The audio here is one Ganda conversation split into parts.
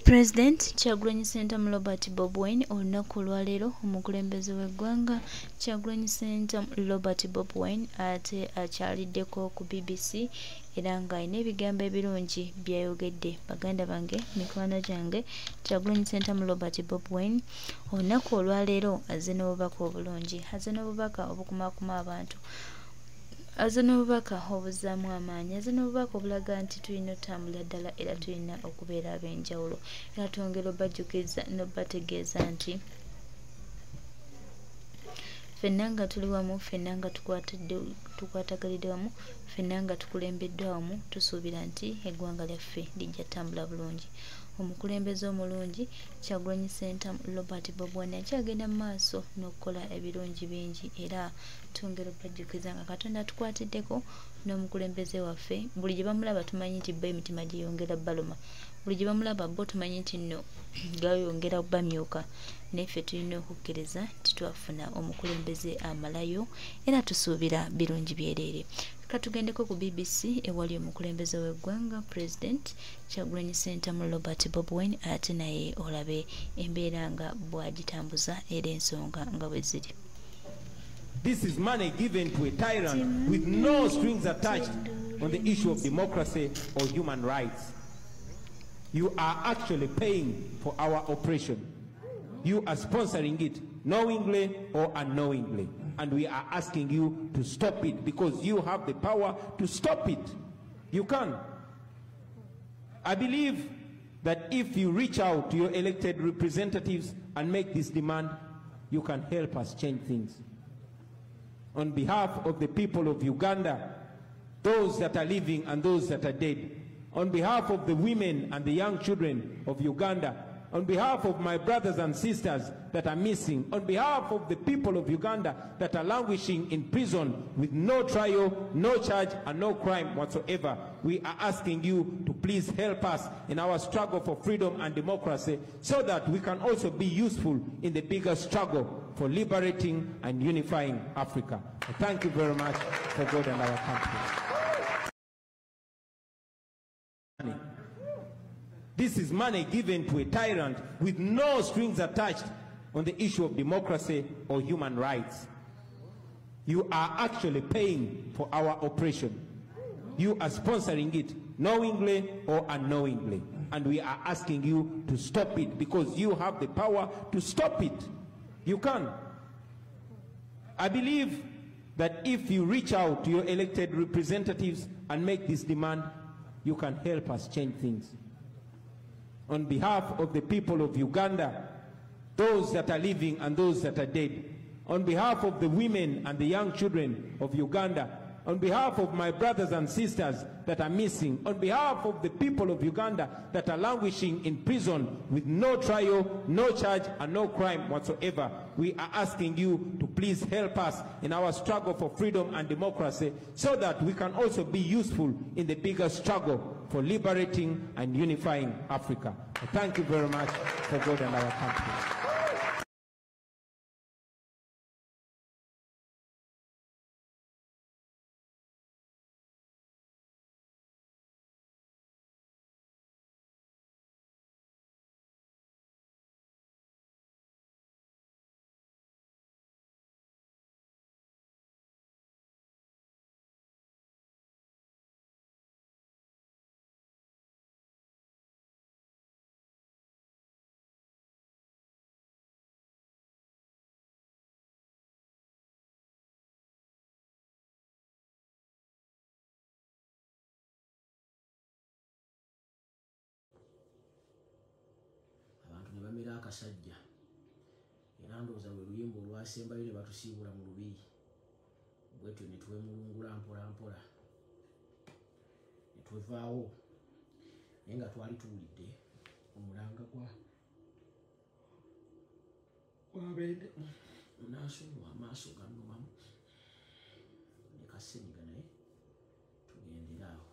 President Kyagulanyi Ssentamu Robert Bobi Wine olunaku olwaleero omukulembeze w'eggwanga Kyagulanyi Ssentamu Robert Bobi Wine ate akyaliddeko ku BBC era ng'alina ebigambo ebirungi by'ayogedde. Baganda bange, mikwano gyange, Kyagulanyi Ssentamu Robert Bobi Wine olunaku olwaleero azze n'obubaka obulungi, azze n'obubaka obukumaakuma abantu, azze n'obubaka obuzzaamu amaanyi, azze n'obubaka obulaga nti tulina otambulira ddala era tulina okubeera ab'enjawulo. Era twongera obbajjukiza n'obbategeeza nti ffenna nga tuli wamu, ffenna nga tukwataganidde wamu, ffenna nga tukulembeddwa wamu, tusuubira nti eggwanga lyaffe lijja ttambula bulungi. Omukulembeze omulungi Kyagulanyi Ssentamu Robert Bobi Wine akyagenda mu maaso n'okukola ebirungi bingi era twongera obbajjukiza nga Katonda atukwatiddeko n'omukulembeze waffe. Buli gye bamulaba tumanyi nti bo emitima gyeyongera bbaluma, buli gye bamulaba bo tumanyi nti nno gayongera bamyuka, naye ffe tulina okukkiriza nti twafuna omukulembeze amalayo era tusuubira birungi byereere. Katugendeko ku BBC ewali omukulembeze w'eggwanga President Kyagulanyi Ssentamu Robert Bobi Wine ate naye olabe embeera nga bw'agitambuza era ensonga nga bwe ziri. This is money given to a tyrant with no strings attached on the issue of democracy or human rights. You are actually paying for our oppression. You are sponsoring it knowingly or unknowingly. And we are asking you to stop it because you have the power to stop it. You can. I believe that if you reach out to your elected representatives and make this demand, you can help us change things. On behalf of the people of Uganda, those that are living and those that are dead, on behalf of the women and the young children of Uganda, on behalf of my brothers and sisters that are missing, on behalf of the people of Uganda that are languishing in prison with no trial, no charge, and no crime whatsoever, we are asking you to please help us in our struggle for freedom and democracy so that we can also be useful in the bigger struggle for liberating and unifying Africa. Thank you very much for God and our country. This is money given to a tyrant with no strings attached on the issue of democracy or human rights. You are actually paying for our oppression. You are sponsoring it knowingly or unknowingly. And we are asking you to stop it because you have the power to stop it. You can. I believe that if you reach out to your elected representatives and make this demand, you can help us change things. On behalf of the people of Uganda, those that are living and those that are dead, on behalf of the women and the young children of Uganda, on behalf of my brothers and sisters that are missing, on behalf of the people of Uganda that are languishing in prison with no trial, no charge, and no crime whatsoever, we are asking you to please help us in our struggle for freedom and democracy so that we can also be useful in the bigger struggle for liberating and unifying Africa. Thank you very much for God and our country. Abantu ne bamera akasajja era ndowooza lwe luyimba olwasembayo ne batusiibula mu lubiri bwetyo ne twemulungula mpola mpola ne twevaawo, naye nga twali tuwulidde omulanga gwa gwabende nansonyiwa amaaso gannumamu ne kasenyiga, naye tugendere awo.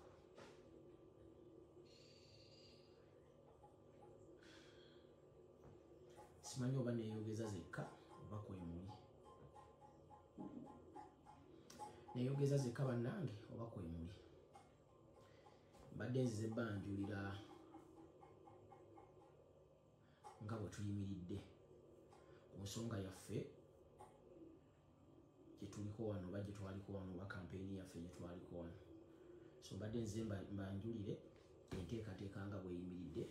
Simanyi oba neeyogeza zekka oba kwemuli, neeyogeza zekka bannange oba kwemuli. Mbadde nzize banjulira tuyimiridde ku nsonga yaffe gye tuliko wano oba gye twaliko wano oba kampeyini yaffe gye twaliko wano. So mbadde nze mbanjulire enteekateeka nga bweyimiridde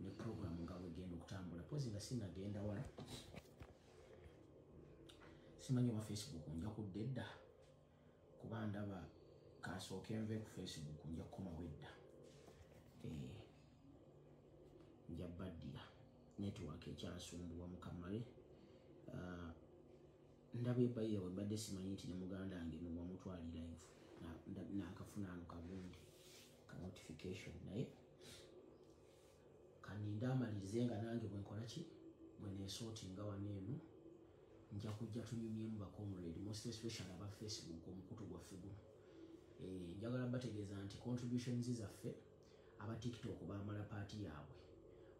ne programu nga bwegenda okutambula. Pozi nga sinnagenda wala, simanyi oba Facebook nja kudda edda, kuba ndaba kansooke nve ku Facebook nja kukomawo edda. Nja baddira network ekyansumbuwa mukamale. Ndaba ebayiya we mbadde simanyi nti ne muganda wange nowamutwali live nakafuna ano kagundi ka notification, naye kaninde amalirize nga nange bwe nkola ki bwe neesootinga wano eno nja kujja tunyumyemu ba comrade, most especially aba Facebook omukutu gwaffe guno. Njagala bategeeza nti contributions zaffe aba TikTok bamala paati yaabwe,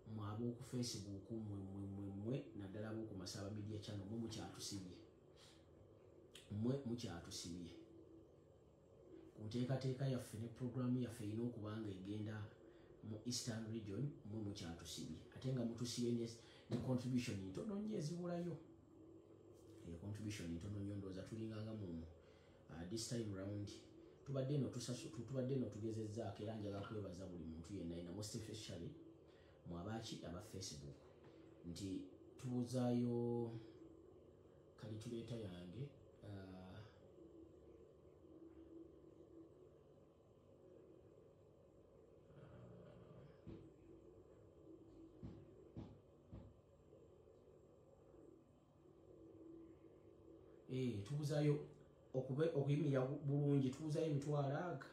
mmwe ab'oku Facebook mmwe mmwe mmwe mmwe naddala ab'oku Masaba Media Channel mmwe mukyatusibye, mmwe mukyatusibye ku nteekateeka yaffe ne programu yaffe erina okuba nga egenda mu Eastern Region, mmwe mukyatusibye ate nga mutusibye ne contribution ntono nnyo ezibulayo. Contribution ntono nnyo, ndowooza tulinganga mu this time round tubadde eno tubadde eno tugezezzaako, era njagala kwebaza buli muntu yenna yenna, most especially mu abaaki aba Facebook nti tubuzaayo kalituleeta yange tubuzaayo okuyimirira bulungi, tubuzaayo emitwalo aga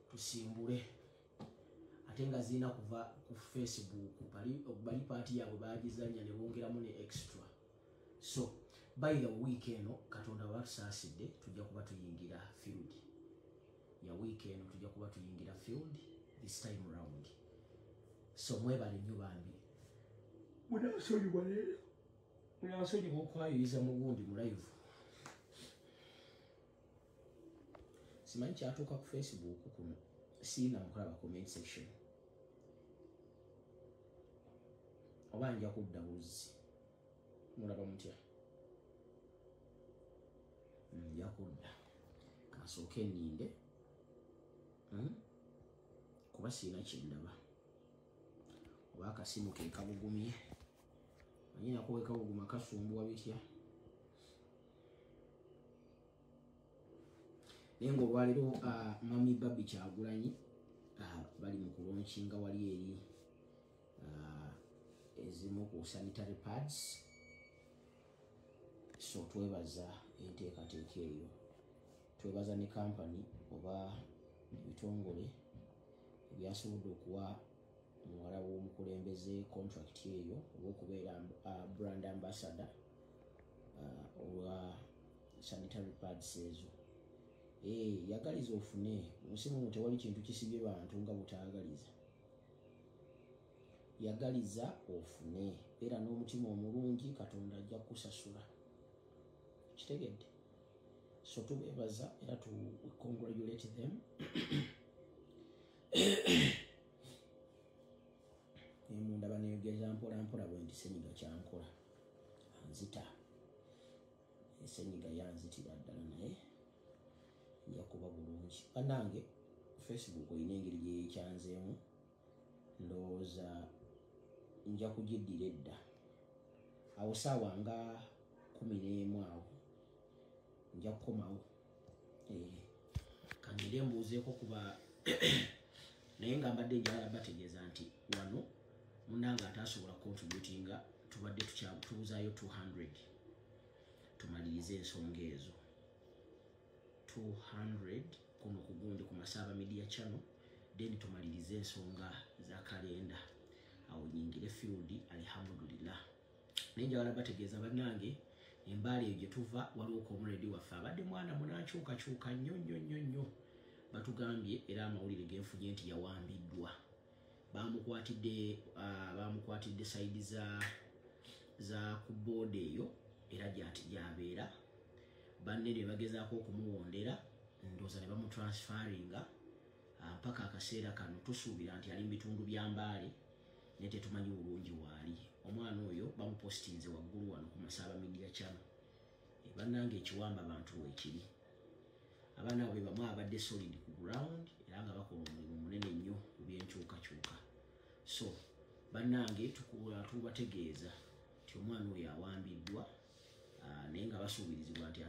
tusimbule, ate nga zirina kuva ku Facebook bali paati yaabwe bagizannya ne bongeramu ne extra. So by the week eno Katonda bw'atusaasidde tujja kuba tuyingira field ya week eno, tujja kuba tuyingira field this time round. So mwebale nnyo bambi, munaasonyiwa leero, munaasonyiwa okwayoyiza mu gundi mu live. Simanyi kyatuuka ku Facebook kuno, siina mukulaba comment section oba nja kudda buzzi, mulaba mutya? Nja kudda, kansooke nninde kuba siina kyendaba, oba akasimu ke kabugumye, manyi nako we kabuguma kasumbuwa bitya. Naye ng'olwaleero Mami Barbie Kyagulanyi bali mu kulonkinga wali eri ezimu ku sanitary pads. So twebaza enteekateeka eyo, twebaza ne kampani oba ebitongole ebyasobodde okuwa muwala w'omukulembeze contract eyo oba okubeera brand ambassador olwa sanitary pads ezo. Yagaliza ofune, munsi muno tewali kintu kisibye bantu nga butaagaliza. Yagaliza ofune, era n'omutima omulungi Katonda ajja kukusasula. Kitegedde? So tubeebaza era tu congratulate them. Munda baneyogeza mpola mpola bwe nti senyiga kyankola anzita, esenyiga yanzitira ddala, naye nja kuba bulungi. Bannange Facebook olina engeri gyeyekyanzeemu, ndowooza nja kugiddira edda awo saawa nga 11 awo nja kukomawo. Kangende mbuuzeeko kuba naye nga mbadde njagala bategeeza nti wano munnange ataasobola contributinga tubadde tubuzaayo 200 tumalirize ensonga ezo 200 kuno kugundi ku Masaba Media Channel, then tumalirize ensonga za kalenda awo nyingire field. Alhamdulillah. Naye njagala bategeeza bannange embaala eyo gye tuva waliwo comrade waffe abadde mwana munankyukakyuka nnyo nnyo nnyo nnyo, batugambye era amawulire genfunye nti yawambiddwa, bamukwatidde saidi za ku board eyo era gy'abeera, banne ne bagezaako okumuwondera ndowooza ne bamutransferinga mpaka akaseera kano tusuubira nti ali mu bitundu bya Mbale, Naye tetumanyi bulungi waali. Omwana oyo bamupostinze waggulu wano ku Masaba Media Channel. Bannange ekiwamba bantu weekiri. Abaana abo be bamu abadde solid ku ground era nga bakola omulimu munene nnyo ku byenkyukakyuka. So bannange tubategeeza nti omwana oyo awambiddwa, naye nga basuubirizibwa nti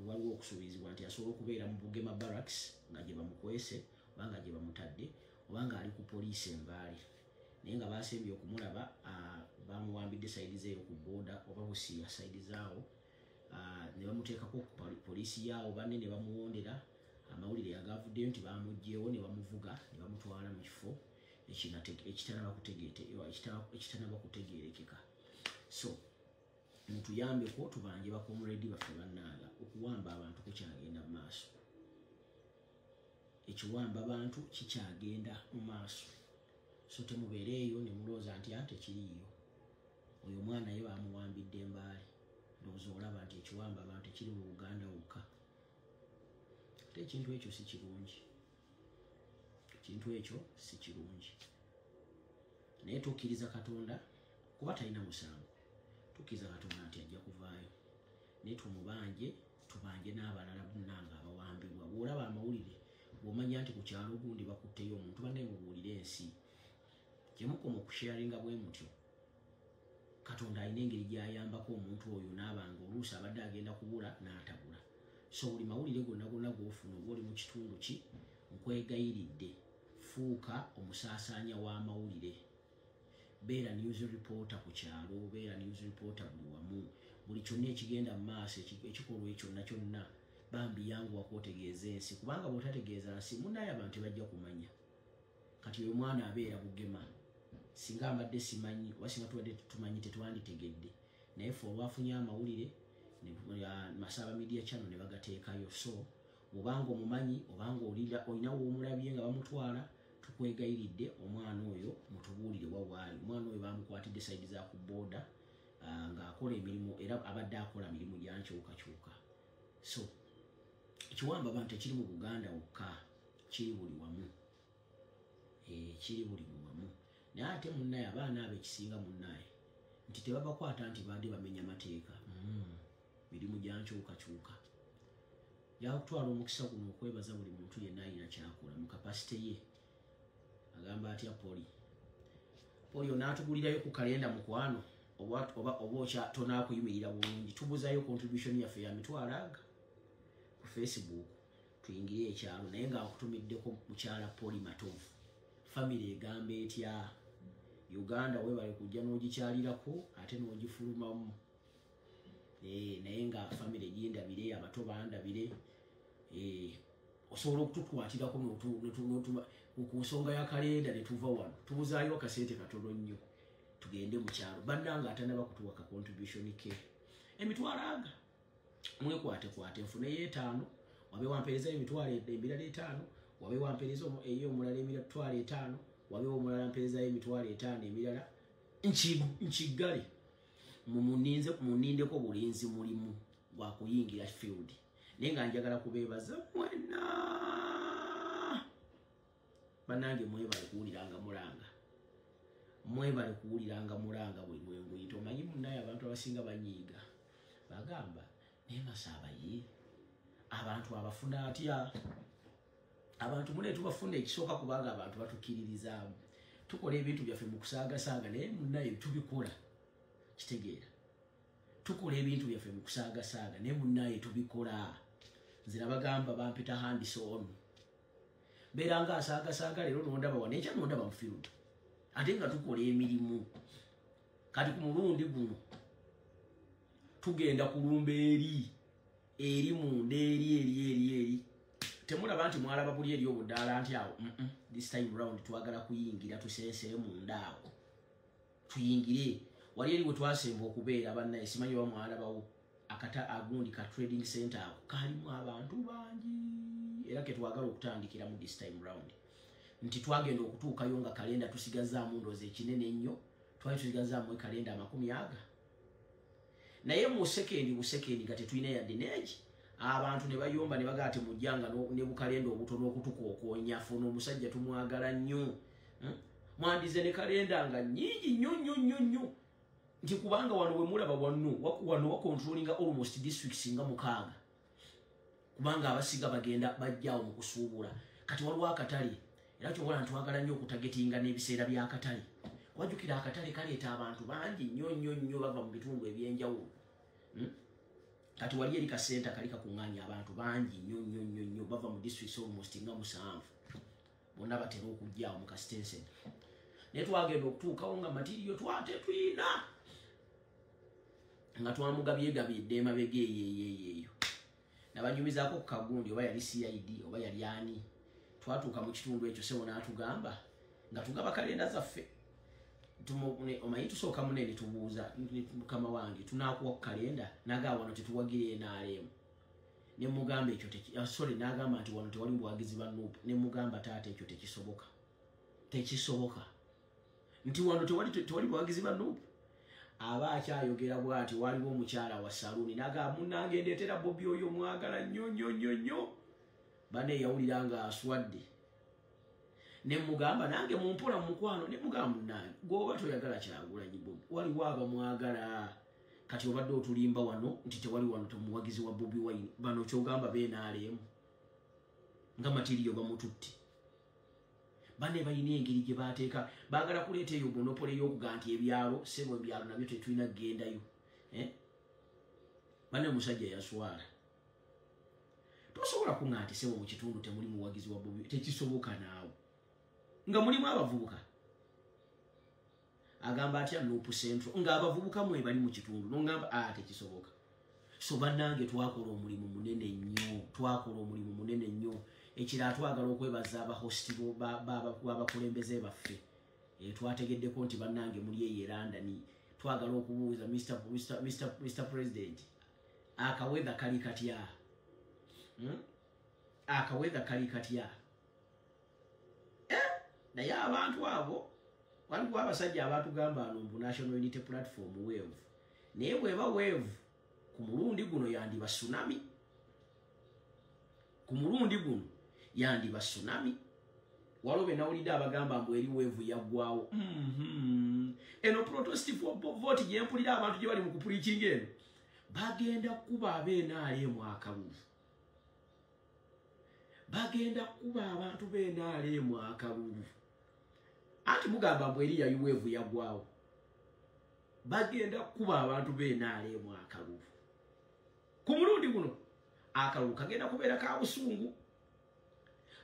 waliwo okusuubirizibwa nti asobola okubeera mu Bugema Barracks nga gye bamukwese oba nga gye bamutadde oba nga ali ku poliisi Embaale. Naye nga basembye okumulaba bamuwambidde sayidi zeeyo ku booda oba Busia sayidi zaawo, ne bamuteekako ku poliisi yaawo, banne ne bamuwondera. Amawulire agavuddeyo nti bamuggyewo ne bamuvuga ne bamutwala mu kifo ekitanaba kutegeerekeka. So mutuyambeko tubanje bakomredi baffe bannanga, okuwamba abantu kukyagenda mu maaso. Ekiwamba bantu kikyagenda mu maaso. So temubeereeyo ne mulowooza nti ate kiriiyo. Oyo omwana ye bamuwambidde Embaale. Ndowooza olaba nti ekiwamba abantu ekiri mu Buganda wokka. Ate ekintu ekyo si kirungi. Ekintu ekyo si kirungi. Naye tukkiriza Katonda kuba talina musango. Tukkiriza Katonda nti ajja kuvaayo. Naye tumubanje, tubanje n'abalala bonna nga abawambibwa. Bw'olaba amawulire, bw'omanya nti ku kyalo gundi bakutteyo omuntu, bannaye mubuulire ensi. Gye mukoma okusharinga bwe mutyo, Katonda alina engeri gy'ayambako omuntu oyo n'abanga oluusi abadde agenda kubula n'atabula. So buli mawulire gonna gonna g'ofuna oba oli mu kitundu ki, nkwegayiridde fuuka omusaasaanya w'amawulire. Beera news reporter ku kyalo, beera news reporter buli wamu. Buli kyonna ekigenda mu maaso, ekikolwa kyonna kyonna, bambi yanguwako otegeeza ensi, kubanga bw'otategeeza nsi munnaye abantu tebajja kumanya. Kati oyo omwana abeera Bugema, singa mbadde simanyi oba singa tubadde tumanyi tetwanditegedde, naye ffe olwafunye amawulire Masaba Media Channel ne bagateekayo. So obanga omumanyi obanga olina w'omulabye nga bamutwala, tukwegayiridde omwana oyo mutubuulire wa waali. Omwana oyo bamukwatidde sayidi za ku booda ng'akola emirimu, era abadde akola mirimu gya nkyukakyuka. So ekiwamba abantu tekiri mu Buganda wokka, kiri buli wamu. Kiri buli wamu. Naye ate munnaye abaana abo ekisinga munnaye nti tebabakwata nti baadde bamenya mateeka. Mirimu gya nkyukakyuka. Yakutwala omukisa guno okwebaza buli muntu yenna alina ky'akola mu kapasite ye. Agamba atya Poli? Poli onaatugulirayo ku kalenda mukwano oba tonaakuyimirira bulungi. Tubuzayo contribution yaffe ya mitwalo aga ku Facebook tuyingire ekyalo, naye nga nkutumiddeko mukyala Poli Matovu. Family egamba etya? Uganda weebale kujja n'ogikyalirako ate n'ogifulumamu. Naye nga family gindabire, abato bandabire, osobola okutukwatirako ku nsonga ya kalenda ne tuva wano. Tubuzaayo akasente katono nnyo tugende mu kyalo. Bannange atannaba kutuwa ka contribution ke emitwalo aga mwekwatekwate, nfuneyo etaano, wabe wampeerezayo emitwalo emirala etaano, wabe wampeereza ey'omulala emitwalo etaano, wabe omulala mpeerezayo emitwalo etaano emirala, nkiggale. Munindeko bulinzi mulimu gwa kuyingira field. Naye nga njagala kubeebaza mwenna bannange, mwebale kuwuliranga mulanga, mwebale kuwuliranga mulanga buli lwenguyita. Omanyi munnaye abantu abasinga banyiiga, bagamba naye Masaba ye abantu abafuna atya? Abantu mune tubafuna ekisooka kubanga abantu batukkiririzaamu, tukola ebintu byaffe mu kusaagasaaga, naye munnaye tubikola. Kitegeera, tukola ebintu byaffe mu kusaagasaaga, naye munnaye tubikola. Nze nabagamba bampita handisoon, mbeera nga asaagasaaga leero nondaba wano, enkya nondaba mu field, ate nga tukola emirimu. Kati ku mulundi guno tugenda kulumba eri eri munda eri eri eri eri. Temulaba nti mwalaba buli eri obudaala nti awo this time round twagala kuyingira tusensere munda awo tuyingire. Wali eri we twasemba okubeera bannaye, simanyi oba mwalabawo akata agundi ka trading center ako kalimu abantu bangi, era ke twagala okutandikiramu this time round. Nti twagenda okutuukayo nga kalenda tusigazaamu ndowooza ekinene ennyo, twali tusigazaamu ekalenda 20 aga, naye mu sekendi busekendi nga tetulina yadde neegi. Abantu ne bayomba ne bagamba temujjanga ne bukalenda obutono okutukookoonya. Ffe ono omusajja tumwagala nnyo. Mwandize ne kalenda nga nyingi nnyo nnyo nnyo nnyo. Nti kubanga wano we mulaba wano wa controlling almost districts nga 6. Kubanga abasiga bagenda bajjawo mu kusuubula. Kati waliwo akatale. Era kyobola ntwagala nnyo okutagetinga n'ebiseera by'akatale. Wajjukira akatale kaleeta abantu bangi nnyo nnyo nnyo bava mu bitundu eby'enjawulo. Kati wali eri kasenta kali kakuŋŋaanya abantu bangi nnyo nnyo nnyo nnyo bava mu districts almost nga 7. Bonna batera okujjaawo mu kasitensen. Naye twagenda okutuukawo nga matiriyo twate tuyina. Nga twamugabyegabidde emabega eyo. Nabanyumizaako ku kagundi oba yali CID oba yali ani. Twatuuka mu kitundu ekyo sebo n'atugamba nga tugaba kalenda zaffe. Omanyi tusooka munene tubuuza mukama wange tunaakuwa ku kalenda n'agamba wano tetuwagira NRM. Ne mugamba ekyo sorry n'agamba nti wano tewali buwagizi ba NUP. Ne mugamba taata ekyo tekisoboka. Tekisoboka. Nti wano tewali buwagizi ba NUP. Aba akyayogera bw'ati waliwo omukyala wa saluuni n'agamba munnange ndeetera Bobi oyo mwagala nnyo nnyo nnyo nnyo. Bane yawulira nga aswadde. Ne mugamba nange mumpola mukwano ne mugamba munnange gw'oba toyagala Kyagulanyi Bobi waliwo abamwagala. Kati obadde otulimba wano nti tewali wano tomuwagizi wa Bobi Wine. Bano kyogamba BNRM nga matiriyo bamututte. Bane balina engeri gye bateeka baagala kuleeta eyo monopole y'okuga nti ebyalo sebo ebyalo nabyo tetulina kugendayo. Bane omusajja yaswala. Tosobola kuŋŋa nti sebo mu kitundu temuli muwagizi wa Bobi, tekisoboka naawe. Nga mulimu abavubuka. Agamba atya NUP Central nga abavubuka mwe bali mu kitundu n'ongamba tekisoboka. So bannange twakola omulimu munene nnyo, twakola omulimu munene nnyo. Ekirala twagala okwebaza abahosti b'abakulembeze baffe. Twategeddeko nti bannange muli eyo e London. Twagala okubuuza Mr. President, akawedha kali katya? Akawedha kali katya? Naye abantu abo waliwo abasajja abatugamba ano mbu National Unity Platform wave. Naye bw'eba wave ku mulundi guno yandiba tsunami. Ku mulundi guno yandiba tsunami. Waliwo be nawulidde abagamba mbu eri wave yaggwawo. Eno protest vote gye mpulira abantu gye bali mu kupulikinga eno bagenda kuba ab'NRM akalulu. Bagenda kuba abantu b'NRM akalulu. Anti mugamba mbu eri ya wave yaggwawo. Bagenda kuba abantu b'NRM akalulu. Ku mulundi guno akalulu kagenda kubeera ka busungu.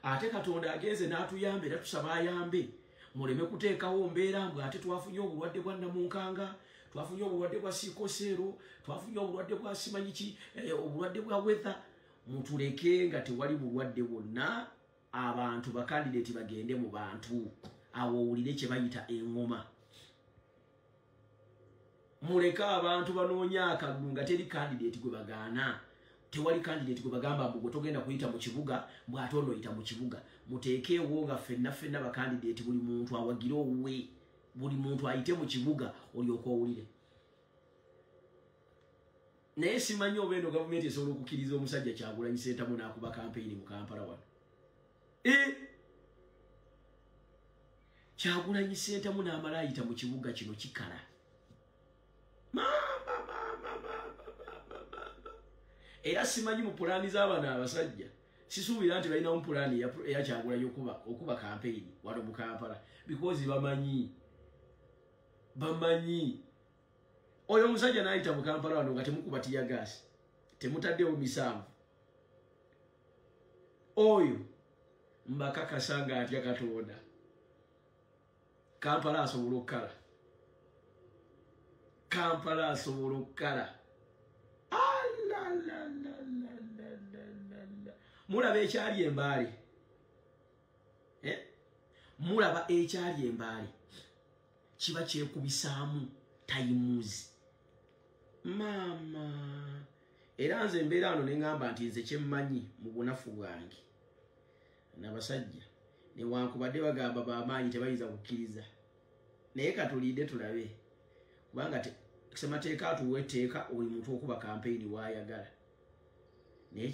Ate Katonda agenze n'atuyambe era tusaba ayambe muleme kuteekawo mbeera mbwe ate twafunye obulwadde bwa Namunkanga, twafunye obulwadde bwa sikoseero, twafunye obulwadde bwa simanyiki, obulwadde bwa weather. Mutuleke nga tewali bulwadde bwonna, abantu bakandidate bagende mu bantu awo owulire kye bayita eŋŋoma. Muleke abantu banoonya akalulu nga teri candidate gwe bagaana. Tewali candidate gwe bagamba mbu gwe togenda kuyita mu kibuga, mbw ate onoyita mu kibuga. Muteekeewo nga ffenna ffenna bakandidate buli muntu awagire owuwe, buli muntu ayite mu kibuga olyoke owulire. Naye simanyi oba eno gavumenti esobola okukkiriza omusajja Kyagulanyi Ssentamu n'akuba kampeyini mu Kampala wano. Kyagulanyi Ssentamu n'amala ayita mu kibuga kino kikala. Era simanyi mu pulaani z'abano abasajja sisuubira nti balinamu pulaani eya Kyagulanyi okuba kampeyini wano mu Kampala because bamanyi oyo omusajja n'ayita mu Kampala wano nga temukuba tiyagaasi, temutaddewo misanvu. Oyo mbakakasa nga atya Katonda. Kampala asobola okukala. Kampala asobola okukala. Mulaba ekyali embaale. Mulaba ekyali embaale. Kiba kyekubisaamu tayimuzi. Mama. Era nze embeera wano ne ŋŋamba nti nze kye mmanyi mu bunafu bwange. N'abasajja newankubadde bagamba bamaanyi tebayinza kukkiriza. Naye katulinde tulabe. Kubanga ssemateeka atuwa etteeka buli muntu okuba kampeyini w'ayagala. Naye